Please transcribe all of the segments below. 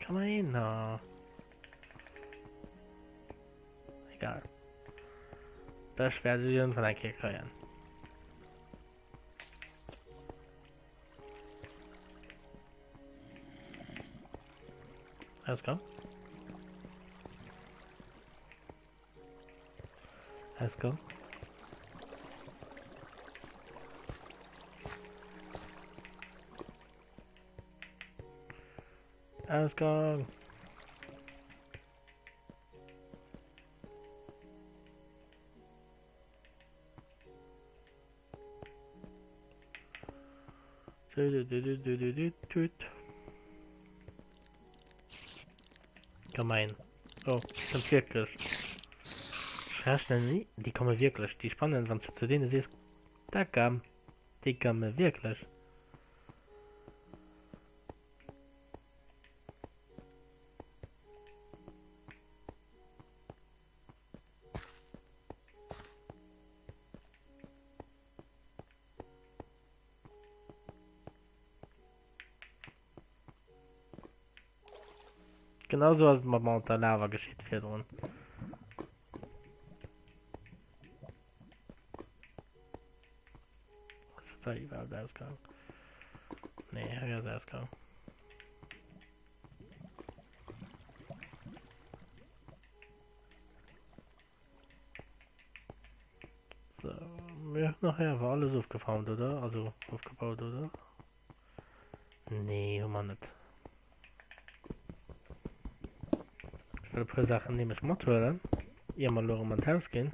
Kann man hin? Na. Egal. Das werde ich irgendwann ein Keer kréien. Ausgang. Ausgang. Ausgang. Gemein. Oh, kënnt wierklech. Ech rechnen ni, déi komme wierklech. Déi Spannen, wann s de zu deene sees, Dackam, déi komme wierklech. Genau so ass et mat mat der Lava geschitt virdrun. Ass dat da iwwerhaupt Ausgang? Nee, hei ass Ausgang. So, mir hunn nach awer alles ofgefarmt, oder? Also ofgebaut, oder? Nee, hu mer net. Ech wëll e puer Saachen nämlech mathuelen, ier mer elo erëm an d'Haus ginn.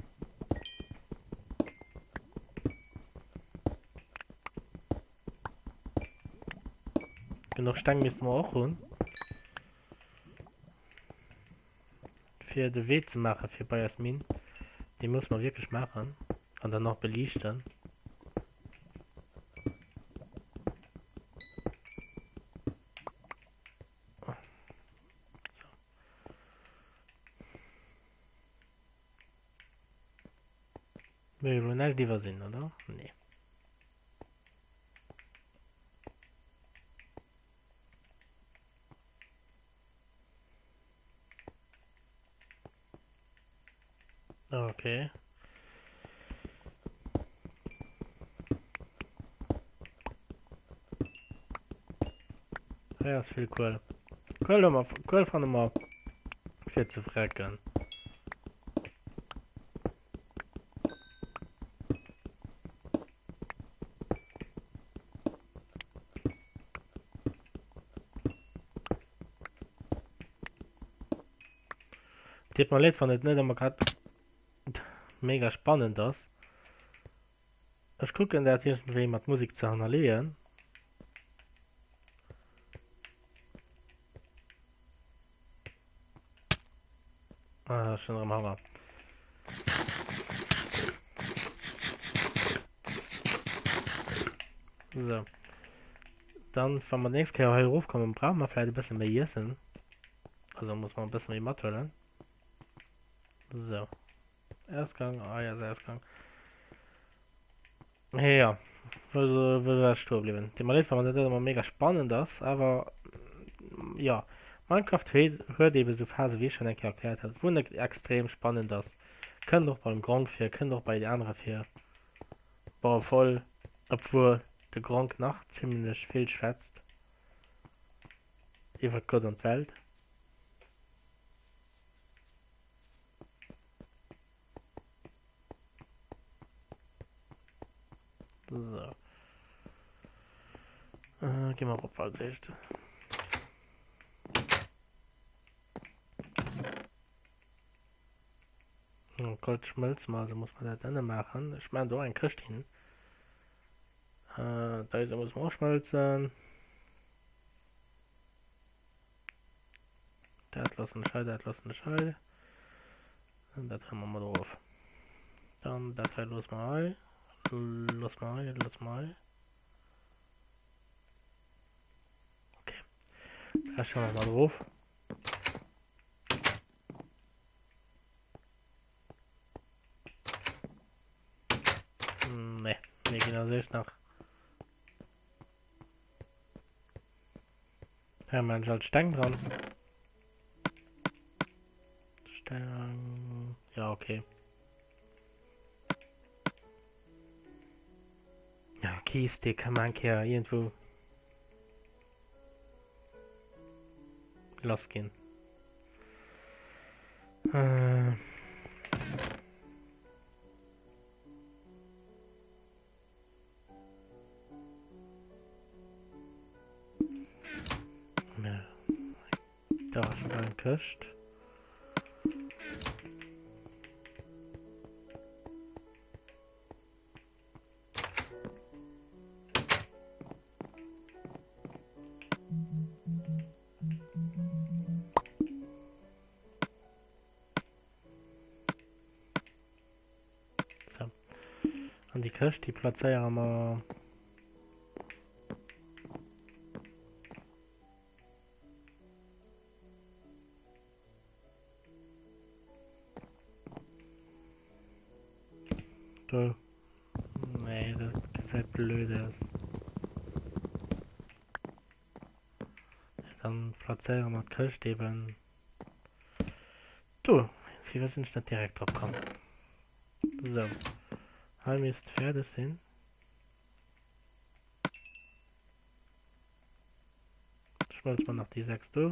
Genuch Steng misste mer och hunn. Fir de Wee ze maache fir bei eis Minn. Dee muss mer wierklech maachen. An dann nach beliichten. So. Mir hu lo näischt iwwersinn, oder? Nee. Okay. Hei ass vill Kuel. Kuel hu mer, Kuel fanne mer fir ze frecken. Deet mer leed, wann et net ëmmer grad mega spannend ass. Ech kucken dat iergendwéi mat Musek ze hannerleeën. Ah, schon erëm Honger. So. Dann, wann wir nächste Kéier hei erofkommen, brauchen wir vielleicht e bësse méi Iessen. Also muss man e bësse méi mathuelen. So. Ausgang, ah ja, Ausgang. Ja, wou war ech stoe bliwwen? Deet mer leed, wann dat net ëmmer mega spannend ass, awer jo, Minecraft huet huet eebe sou Phase wéi ech schonn eng Kéier erkläert hat, wou net extrem spannend ass. Kënnt och beim Gronkh vir, kënnt och bei de anere vir. Bon, voll, obwuel de Gronkh nach zimmlech vill schwätzt iwwert Gott an d'Welt. So. Äh, gehen wir op als éischt. Oh, Gold schmëlzt mal, also muss man dat ënne maachen. Ech maachen do eng Këscht hin. Äh, d'Eise muss man och schmëlzen. Dat lassen ech hei, dat lassen ech hei. An dat hëlle mer mat erof. Dann dat hei loosse mer hei. Loosse mer hei, loosse mer hei. Okay. De Rescht hëlle mer mat erof. Nee, mir ginn als éischt nach Hei man ech alt Steng dran. Ja, okay. Ja, Kies, dee kann man eng Kéier iergendwou lass ginn. Äh. Da ass schon eng Këscht. So. An déi Këscht, déi plazéiere mer Do. Nee, dat gesäit blöd aus. Dann plazéiere mer d'Këscht eben do. Firwat sinn ech net direkt drop komm? Sou. Hei misst fäerdeg sinn. Schmëlze mer nach déi 6 do.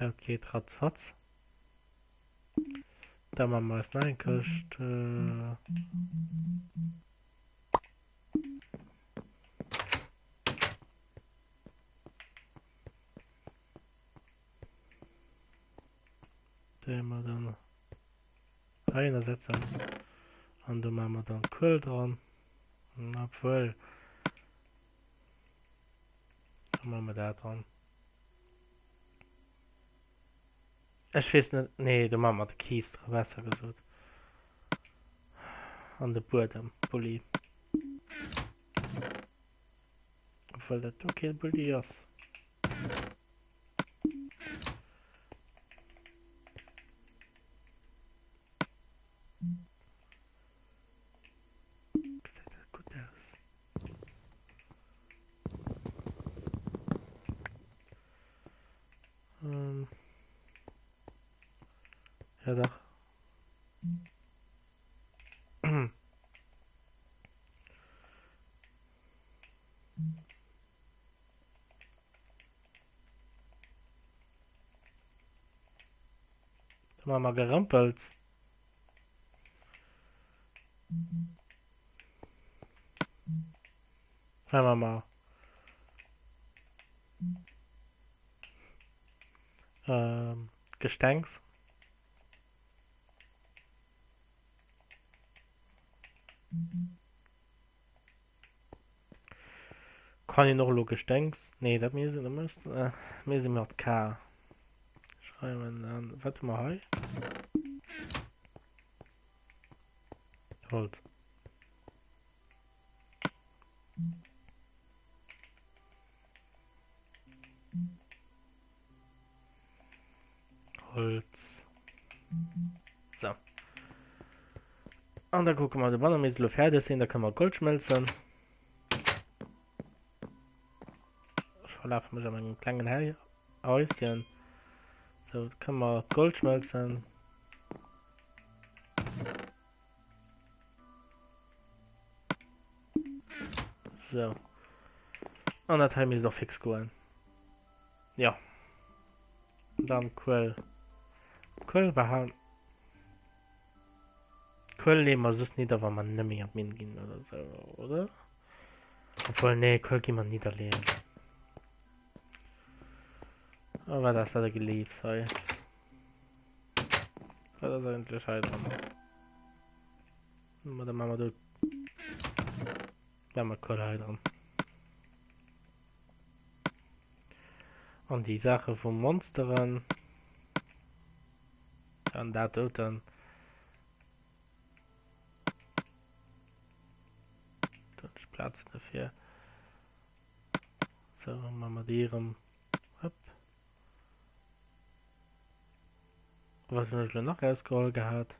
Dat geet ratzfatz. Da machen wir eis nach eng Këscht. Äh Déi mer dann heihinner setzen. An do machen wir dann Kuel dran. Obwohl. Da machen wir dat dran. Ech weess net, nee, do maache mer de Kies dra, besser gesot. An de Buedem, Bulli. Obwuel dat do kee Bulli ass. Gesäit dat gutt aus. Ähm. Ja, dach. Da machen wir Gerümpels. Machen wir mal. Ähm, Gestenks. Kann een och elo Gestenks? Nee, dat mir sinn, da äh, mir si mat K schreiwen. An wat hu mer hei? Holz. Holz. So. An da kucke mer, de Banner misst elo fäerdeg sinn, da kënne mer Gold schmëlzen. Ech verlafe mech a mengem klengen Häuschen. So, da kënne mer Gold schmëlzen. So. An dat hei misst och fix goen. Ja. Dann Quell. Quell war Quell leeë mer soss nidder, wa mer net méi an d'Minn ginn oder sou, oder? Obwuel, nee, Quell gi mer nidderleeën. Oh, wat ass dat e Geleefs hei? Wat ass eigentlech hei dran? Ma da maache mer do... Maache mer Quell hei dran. An déi Saache vu Monsteren. An dat doten. Do hunn ech Plaz dofir. So, maache mer déi erëm. Hopp. Was hunn ech elo nach rausgeholl gehat?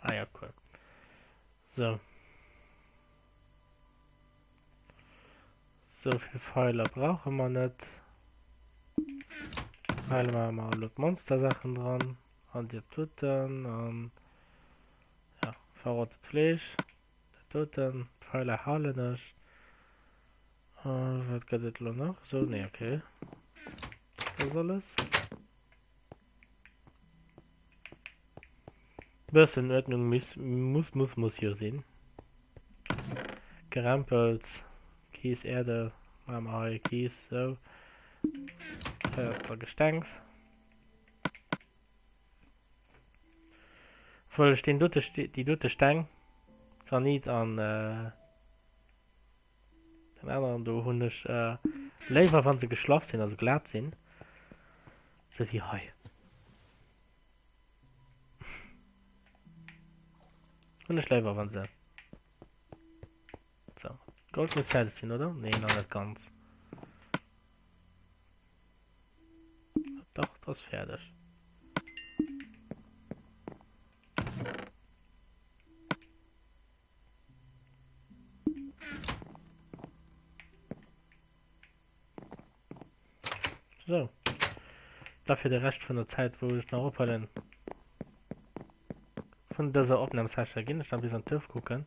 Ah ja, cool. So. Sou vill Pfeiler brauche mer net. Pfeile maache mer elo d'Monstersaachen dran. An déi doten. An ja, verrottet Fleesch. Dat doten. Pfeiler halen ech. Äh, wat gëtt et elo nach? Sou, nee, okay. Dat ass alles. Bëssen Uerdnung muss, muss, muss, muss jo sinn. Gerempelt, Kies, Erde, maache mer hei Kies, sou. Hei ass da Gestengs. Obwuel ech deen dote, déi dote Steng, Granit an äh, den aneren do hunn ech äh, léiwer wann se geschlaff sinn, also glat sinn. Sou wéi hei. Hunn ech léiwer wann se. So. Gold muss fäerdeg sinn, oder? Nee, nach net ganz. Doch, das ist fäerdeg. So. Da fir de Rescht vun der Zäit, wou ech nach ophuelen, vun dëser Opnamsession, ginn ech dann bis an d'Duerf kucken.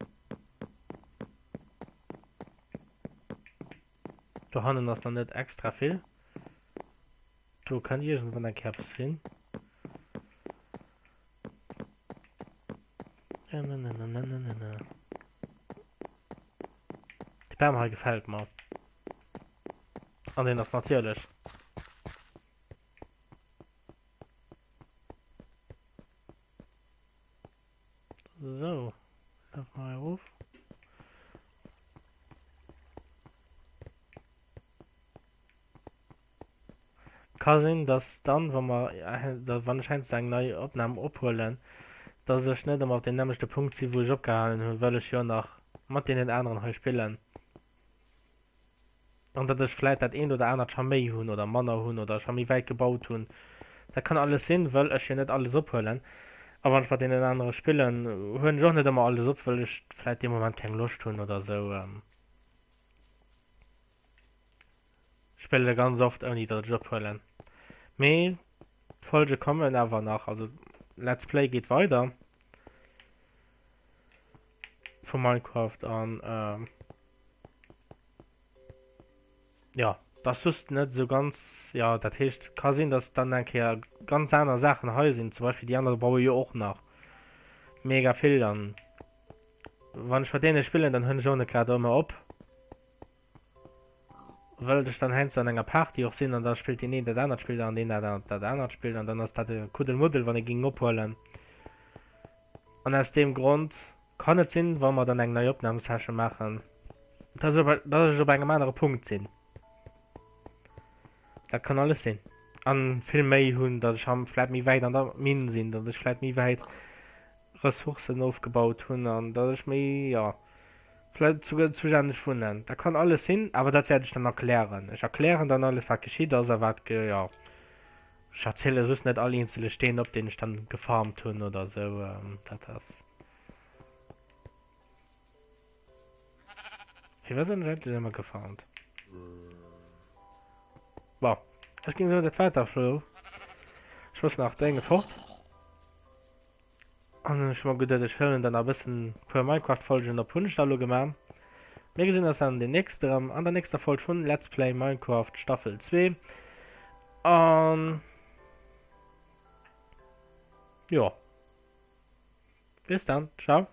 Dohannen ass nach net extra vill. Do kann iergendwann eng Kéier eppes sinn. De Bam hei gefält mer. An deen ass natierlech. So, lauf mal erof. Ka sinn, dass dann, wa mer, wann ech heiansdo eng nei Opnam ophuelen, dass ech net ëmmer op deem nämmlechte Punkt sinn, wou ech opgehalen hunn, well ech jo nach mat deenen aneren hei spillen an datt ech vläit dat eent oder anert scho méi hunn oder manner hunn oder scho méi wäit gebaut hunn. Dat kann alles sinn, wëll ech jo net alles ophuelen. A wann ech mat deenen anere spillen, huelen ech och net ëmmer alles op, wëll ech vläit dee Moment keng Loscht hunn oder esou. Spille ganz oft ouni datt ech ophuelen. Mee d'Folge kommen awer nach, also Let's Play geet weider vu Minecraft an ähm, ja, das just net so ganz ja dat heescht ka sinn, dass dann eng Kéier ganz aner Saachen hei sinn, zum Beispill déi aner baue jo och nach mega vill an wann ech mat deene spillen, dann hunn ech och net grad ëmmer op. Wëll ech dann heiansdo an enger Party och sinn an da spillt deen een dat anert Spill an deen dat dat anert Spill an dann ass dat e Kuddelmuddel, wann ee géing ophuelen. An aus deem Grond kann et sinn, wa mer dann eng nei Opnamesession maachen, dass ech op, dass ech op engem anere Punkt sinn. Dat kann alles sinn. An vill méi hunn, datt ech vläit méi wäit an der Minn sinn, datt ech vläit méi wäit Ressourcen ofgebaut hunn an datt ech méi, jo, vläit souguer zoustänneg wunnen. Dat kann alles sinn, awer dat wäert ech dann erklären. Ech erklären dann alles, wat geschitt ass a wat ge, jo, ech erziele just net all eenzele Steen op, deen ech dann gefarmt hunn oder esou. Dat ass. Firwat hunn ech eigentlech ëmmer gefarmt? Bon, ech géing soen, dat war et da elo. Ech muss nach dréngend fort. An ech hu mer geduet, ech huelen dann nach e bëssen puer Minecraft-Folgen op. Hunn ech da elo gemaach. Mir gesinn eis dann demnächst erëm an der nächster Folg vun Let's Play Minecraft Staffel 2. An jo. Bis dann. Ciao.